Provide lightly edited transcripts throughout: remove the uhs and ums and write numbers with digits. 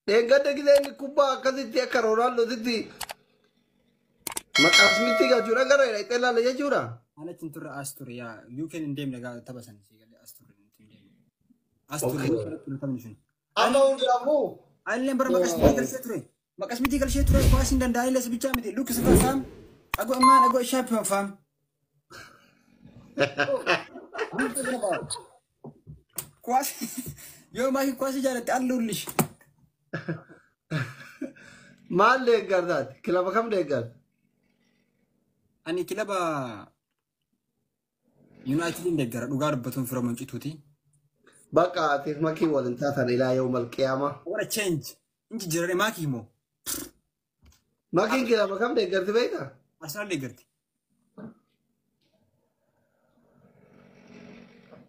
Dheengadda gisee inni kubbaa akkasitti akka Roonaaldootitti maqaasmitti galchuudha gara hidha ilaalla jechuudha. Ana achi hin turre as ture yaa UK hin deemne gaa tapha sana si galee as ture nuti hin deemne. As ture Okay. ture taphni sun. Amma hundaafuu Anillee bara maqasmitii galchee ture. Maqasmitii galchee ture kuwaas hin danda'an illee bichaa miti. Lukki sifa faam. Ago ammaan ago ishaa faam. Kuwaas yoo maaki kuwaas jaalatte alluullish. Maal deeggartaati? Kilaba kam deeggarta? Ani kilaba Yuunaayitidin deeggara dhugaa dubbatuun fira muncituuti. Bakka atiif makii waliin taatan ilaa yawmal qiyaamaa. What a change. Inji jirare maaki himoo. Makiin kilaba kam deeggarti beektaa? Arsenaal deeggarti.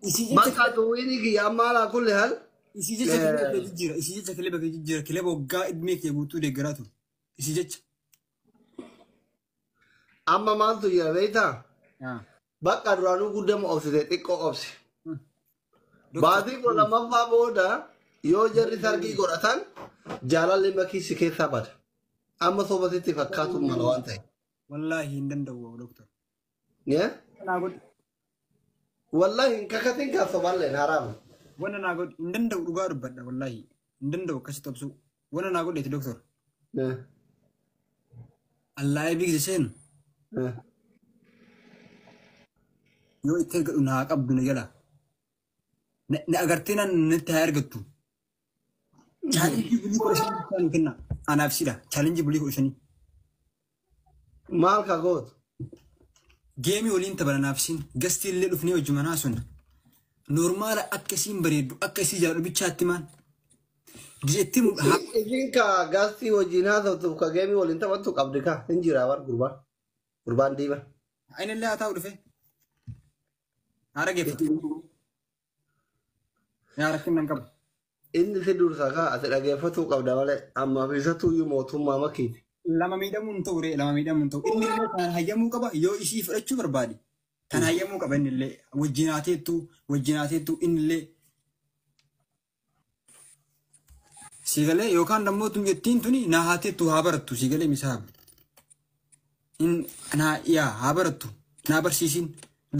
Isii jecha Bakka duwwiini kiyya amma alaa kulli hal. Isii jecha kilaba kee jijjiira. Isii jecha kilaba kee jijjiira. Kilaba waggaa idmee kee guutuu deeggaraa ture. Isii jecha. Amma maaltu jira beektaa? Bakka duraanuu guddama obsite xiqqoo obsi. Baatii 12ffaa booda yoo jarri sargii godhatan jaalalli makii si keessaa bada. Amma soba sitti fakkaatu mala waan ta'e. Wallaahi hin danda'u doktor. Yeah? Naa godhi. Wallahi hin kakatin kan soballeen haraama. Wanna naa godhi hin danda'u dhugaa dubbadha wallaahi hin danda'u akkasitti obsuu. Wanna naa godheeti doktor. Allaahee biqilche seenu yoo itti ergadhu naa qabdu na jala. Na agartee naan natti haa ergattu. Chaalenjii bulii 15 nu kenna. Anaaf sidha. Chaalenjii bulii 15. Maal ka gootu? Geemii waliin taphana naaf siin. Gastii illee dhufnee hojii manaa sun. Noormaala akka isiin bareeddu akka isii jaalladhu bichaatti maan. Gizeetti Isiin ka gastii wajjin haasoftuuf ka geemii waliin taphattu qabdi ka hin jira bar gurbaan. Gurbaan diima. Inni illee haa taa'u dhufe. Haa dhageeffatu. Yaa rakkina hin qabu. Inni si dursa ka ati dhageeffatuu qabda malee ammaaf isatu iyyuu mootummaa makiiti. Lama miidhamuu hin ta'u ree lama miidhamuu hin ta'u. Inni illee kan hayyamuu qaba yoo isii fudhachuu barbaade. Kan hayyamuu qaba inni illee wajjin haa teettu wajjin haa teettu inni illee. Siigalee yookaan ammoo tun jettiin tuni naa haa teettu haa barattu siigalee misaaba. Naa yaa haa barattu naa barsiisin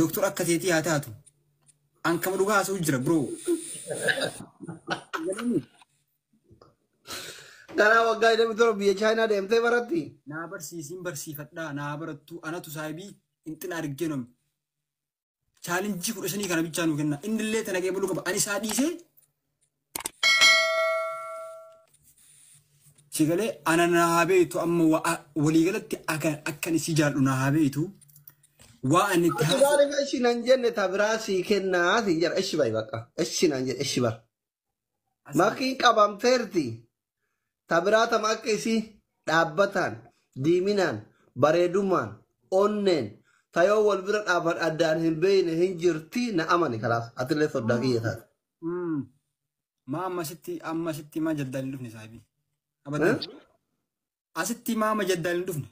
doktor akka teetii haa taatu. An kama dhugaa haasa'u jira bro. Ganaa waggaa 27 biyya Chaayinaa deemtee baratti. Naa barsiisin barsiifadhaa naa barattu anatu saahibii inxina argeenom. Chaalenjii 15 kana bichaa nuu kenna. Inni illee tana qeebaluu qaba. Ani isaa dhiisee sigalee ana naa haa beektu amma waliigalatti akkan isii jaalladhu naa haa beektu. Waa ani itti Ati maaliif eshi nan jenne ta biraa sii kennaa siin jedha eshi bayi bakka eshi nan jedhe eshi bar. Makiin qabamteerti. Ta biraa tama akka isii dhaabbataan diiminaan bareedumaan onneen ta yoo wal bira dhaaban addaan hin beeyne hin jirti na amani kalaas atillee soddaa kiyya taate. Maa amma asitti maa jaddaan hin dhufne saahibii. Abadan. Asitti maa amma jaddaan hin dhufne.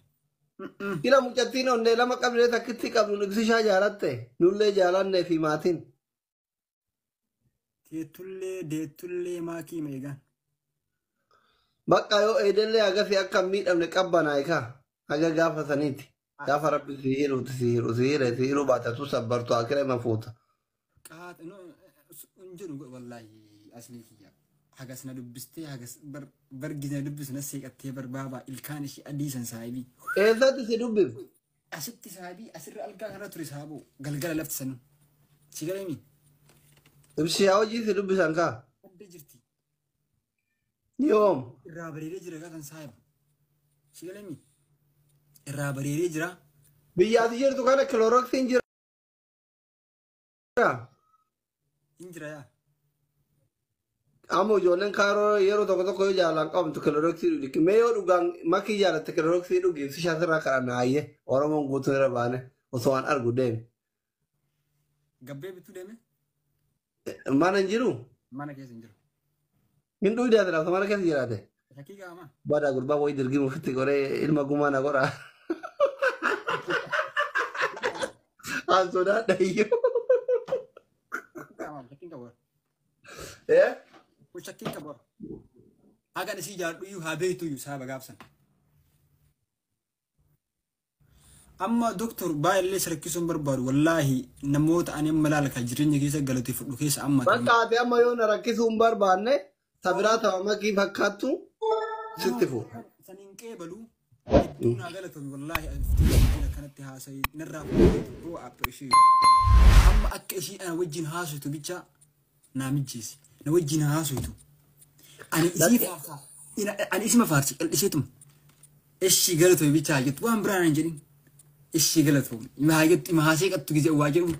Kila mucattiin onnee lama qabdee takkitti qabdu ibsishaa jaalatte nullee jaalannee fi maatiin. Teettullee deettullee maakii meeqaan. Bakka yoo eedellee agasii akka hin miidhamne qabbanaa'e kaa haga gaafa saniiti. Gaafa rabbi si hiruuti si hiru si hire si hiruu baate tu sabbartu akira ima fuuta. Qaata no hin jedhu wallaahi aslii kiyya. Hagas na dubbistee hagas bargi na dubbisu na seeqattee barbaabaa ilkaan ishii adii san saahibii. Eessatti si dubbiftu? Asitti saahibii asirra algaa kanarra ture saaboo galgala lafti sanuu. Si galee Ibsiyaa hojii si dubbisan kaa? Adda jirti. Yoom? Irraa bareedee jira gaa kan saahiba. Si galee irraa bareedee jira. Biyya ati jirtu kana kilorooksiin jira. Hin jira yaa. Amma ijoolleen kaaroo yeroo tokko tokko yoo jaalaan qabamtu kilorooksii dhugi. Mee yoo dhugaan makii jaalatte kilorooksii dhugi ibsishaa sirraa kadhanna hayyee Oromoon guutuun irra baane osoo waan argu deemi. Gabbee bituu deeme? Mana hin jiru? Mana keessa hin jiru. Hin dhugde ati lafa mana keessa jiraate? Shakkii qaamaa. Bada gurbaa wayii dirgimu ofitti qoree ilma gumaa na godha. An sodaadha iyyuu. Qaamaa shakkiin qabu. Eh? Kun shakkiin qabu. Hagan isii jaalladhu iyyuu haa beektu iyyuu saaba gaafsan. Amma doktor baay'ee si rakkisuun barbaadu wallaahi namoota ani amma laala kan jireenya keessa galateeffadhu keessa amma. Bakka ati amma yoo na rakkisuu hin barbaanne ta biraa tama makii fakkaattu sitti fuudha. San hin qeebalu hedduu naa galatoomi wallaahi akkanatti haasa'e narraa fuudhee boo appreciate. Amma akka ishii ana wajjin haasoftu bicha naa mijjeessi. Na wajjin haasoftu. Ani isii faarsa. Ani isima faarsi qal'iseetuma. Ishii galatoomi bicha haa jettu waan biraan hin jedhin. Ishii galatoomi. Ima haa jettu ima haasee qattu gizee waa jedhu.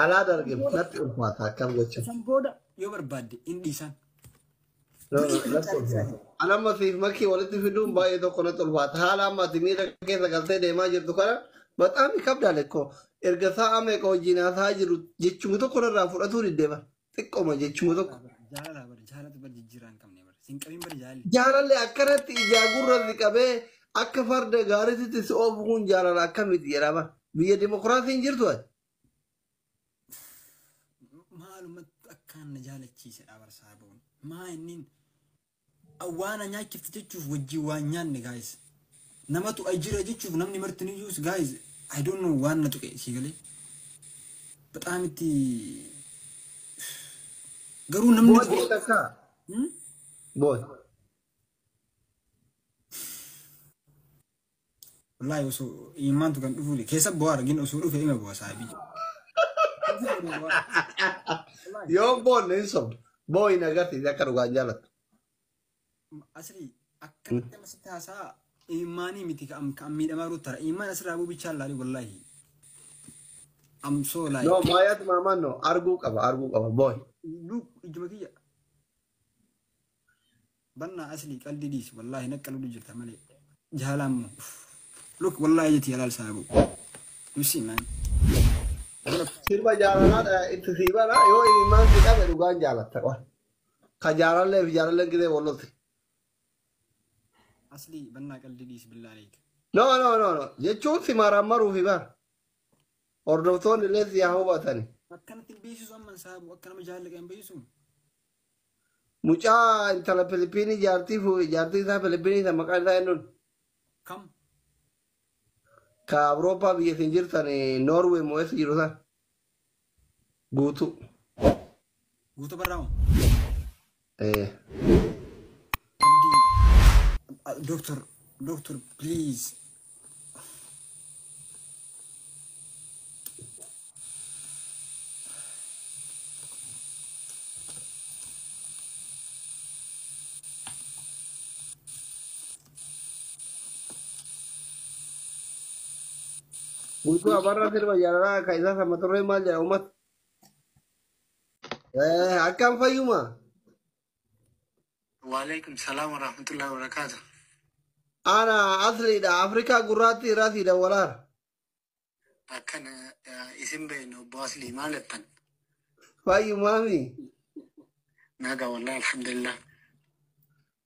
Alaa dargim natti ulfaata akkam gocha. San booda yoo barbaadde in dhiisan. Natti ulfaata. Ani amma siif makii walitti fiduun baay'ee tokko natti ulfaata. Haala amma ati miira keessa galtee deemaa jirtu kana በጣም ይከብዳል እኮ erga sa'a meeqa wajjin haasaa jiru jechuma tokko irraa fudhatuu diddeema. Xiqqooma jechuma tokko. Jaalala bara jaalatu bara jijjiirraa hin qabne bara. Sin qabin bara jaalalli. Jaalalli akkanatti ijaa gurratti qabee akka farda gaariitti si oofu kun jaalala akkamitti jedhama. Biyya dimokiraasiin jirtu ati. Maalumatti akkaan na jaalachiisedha bara saabuun. Maa inni waan nyaachifte jechuuf wajjin waan nyaanne guys. Namatu jira jechuuf namni marti ni iyyuu guys. I don't know waan na tuqe si galee. በጣም itti garuu namni. Booji takka. Booj. Wallaahi osoo imaantu kan dhufu keessa bu'aa argin osoo dhufe ima bu'a saabii. Yoo boonne hin sobdu. Booyi agarsiise akka dhugaan jaalattu. Asli akkanatti amma sitti haasaa imaanii miti kan miidhamaa jiru tara. Imaan asirraa bu'uu bichaa laali wallaahi. I'm so like. No, maayaatu maamaan no arguu qaba arguu qaba booyi. Look ijuma kiyya. Bannaa asli qalbii dhiisi wallaahi naqqalu jirta malee. Jaalaan moo. Look wallaahi jetti jalaal saabu. You see, man. Sirba jaalalaadha itti sii bara yoo imaan si qabe dhugaan jaalatta qofa. Ka jaalallee fi jaalalleen gisee wallotti. Asli bannaa qalbii dhiisi billaa aleek. No, no, no, no. Jechuun si maraan fi bara. Hordoftoonni illee si haa hubatani. Akkanatti hin beeksisu amman saabu akka nama jaallaqa hin beeksisu. Mucaa intala Filipiinii jaartii fuudhe jaartii isaa Filipiinii isa maqaan isaa eenyuun? Kam? Ka Awurooppaa biyya isin jirtan Noorwee moo eessa jiru san? Guutuu. Guutuu barraa'u. Eh. Abdii. Doctor, doctor, please. Guutuu abarraa sirba jaalalaa ka isaa sama turree maal jedha uummata? Eh, akkam fayyuma? Waalaikum salam warahmatullahi wabarakatuh. Ana asliidha Afrikaa gurraatti irraa sii dawwalaara. Akkana isin beeknu obbo Aslii maal jettan? Fayyumaami. Nagaa wallahi alhamdulillah.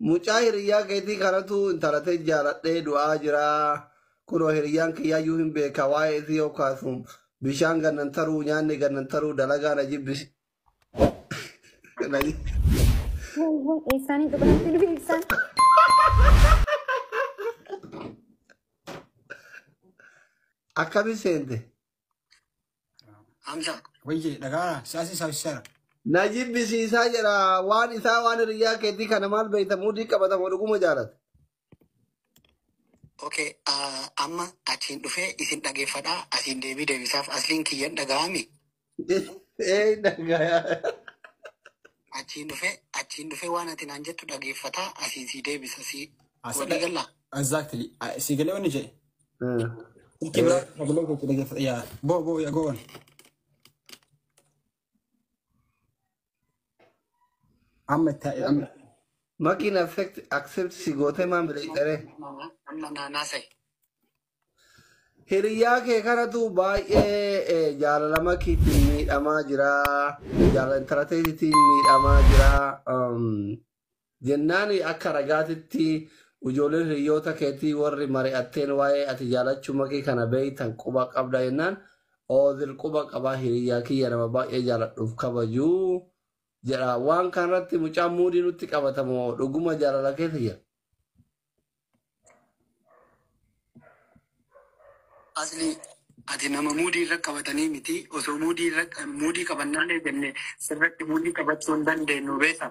Mucaa hiriyyaa keetii kanatu intala tee jaaladhee du'aa jira. Kunoo hiriyyaan kiyyaayyuu hin beeka waa'ee isii yoo kaasu bishaan gannan taruu nyaanni gannan taruu dalagaa na jibbisi. Eessaanii dhugaatti dhufe ibsaan. Akkami seente? Hamza. Wayye dhagaara siyaasni saafsisaara. Na jibbisiisaa jedha waan isaa waan hiriyyaa keetii kana maal beekta muudii qabatamu dhuguma jaalata. Okay, amma achiin dhufee isin dhageeffadhaa asiin deebii deebisaaf asliin kiyyan dhaga'ami. Ee dhagaya. Achiin dhufee waan ati naan jettu dhageeffataa asiin sii deebisa sii walii gallaa. Exactly. Si galee wanni jedhe. Silkii biraa sagalee keetti dhageeffata. Yaa boo boo yaa goon. Amma itti amma. Makiin accept si gootee maamila hidharee. Amma naanaa. Hiriyyaa kee kanatu baay'ee jaalala makiitiin miidhamaa jira. Jaalala intala teetiitiin miidhamaa jira. Jennaan akka ragaatitti ijoolleen hiriyoota keetii warri mari'atteen waa'ee ati jaalachuu makii kana beeytan quba qabda jennaan oozil quba qabaa hiriyyaa kiyya nama baay'ee jaaladhuuf kabajuu Jedha waan kanarratti mucaan muudii nutti qabatamoo dhuguma jaalala keessa jira. Asli ati nama muudii irra qabatanii miti osoo muudii irra muudii qabannaallee jenne sirratti muudii qabachuu hin dandeenyu beekta.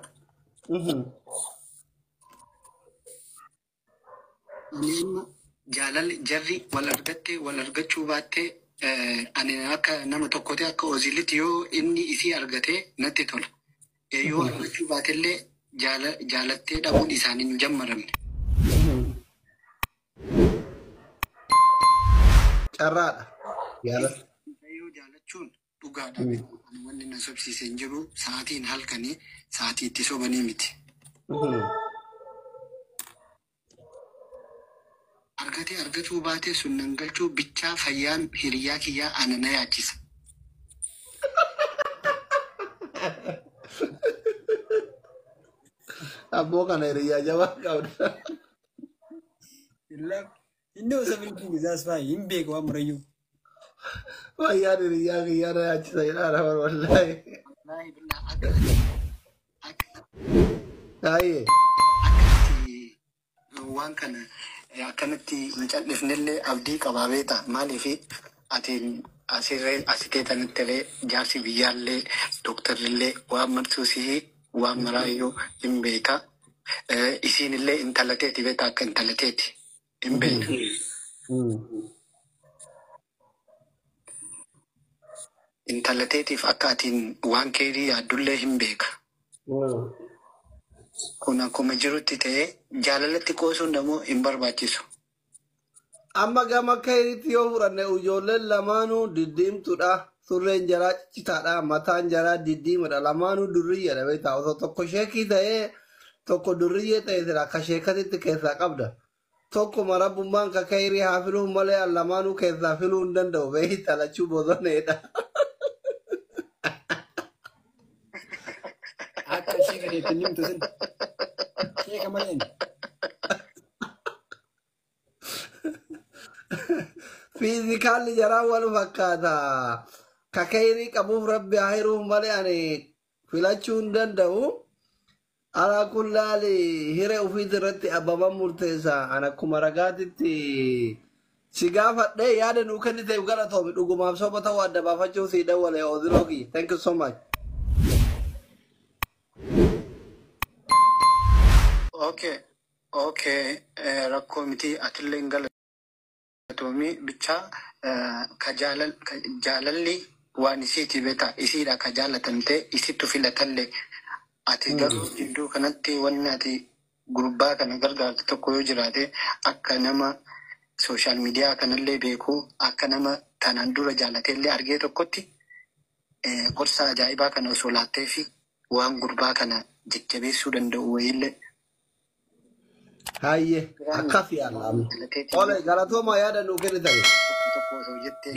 Ani amma jaalalli jarri wal argattee wal argachuu baattee ani akka nama tokkotti akka Oziilitti yoo inni isii argatee natti tola. Yoo argachuu baatellee jaalattee dhabuun isaanii hin jammaramne. Carraadha. Jaalala. Yoo jaalachuun dhugaadha. Ani wanni na sobsiise hin jiru sa'aatiin halkanii sa'aatii itti sobanii miti. Argatee argachuu baatee sun nan galchuu bichaa fayyaan hiriyaa kiyyaa ana na yaachisa. Abboo kana hiriyaa jabaa qabda. Inni osoo bilbilu isaas faayee hin beeku waan murayyuu. Fayyaan hiriyaa kiyyaa na yaachisa jedhaa nama wallaahi. Wallaahi billaa akka akka Baay'ee. akka ati waan kana akkanatti hin cal'ifnellee abdii qabaa beekta. Maaliif ati asirree asitee tanattillee jaarsi biyyaallee dooktarrillee waan marsuusii waan maraayyuu hin beeka. Isiinillee intalateeti beekta akka intalateeti hin beekna. Intalateetiif akka atiin waan keerii yaaddullee hin beeka. Kun akkuma jirutti ta'ee jaalalatti qoosuun immoo hin barbaachisu. Amma gama keeritti yoo fudhanne ijoolleen lamaanuu diddiimtuudha. Surreen jaraa ciccitaadha. Mataan jaraa diddiimadha. Lamaanuu durriyyeedha beektaa. Osoo tokko sheekii ta'ee tokko durriyyee ta'e sira akka sheekatitti keessaa qabda. Tokko marabbummaan ka keerii haa filuun malee lamaanuu keessaa filuu hin danda'u beektaa lachuu bozoneedha. Akka sheeka keetti inni himtu sin. Sheeka malee inni. Fiizikaalli jaraa wal fakkaata. Ka keerii qabuuf rabbi haa hiruuf malee ani filachuu hin danda'u. Alaa kullaali hiree ofiit irratti abbaban murteessa. Ani akkuma ragaatitti si gaafadhee yaada nuu kenniteef galatoomi dhugumaaf soba ta'uu adda baafachuu sii dawwale Oziloo kiyya. Thank you so much. Okay, okay, rakkoo miti atillee hin galatoomii bichaa ka jaalalli waan isiiti beektaa isiidha ka jaalatamtee isittu filatallee ati garuu jidduu kanatti wanni ati gurbaa kana gargaartu tokko yoo jiraate akka nama sooshaal miidiyaa kanallee beeku akka nama tanaan dura jaalateellee argee tokkotti gorsa ajaa'ibaa kana osoo laattee fi waan gurbaa kana jajjabeessuu danda'u wayiillee. Hayyee akkas yaalla. Ole galatooma yaada nuu kennitani. Tokko tokko osoo jettee.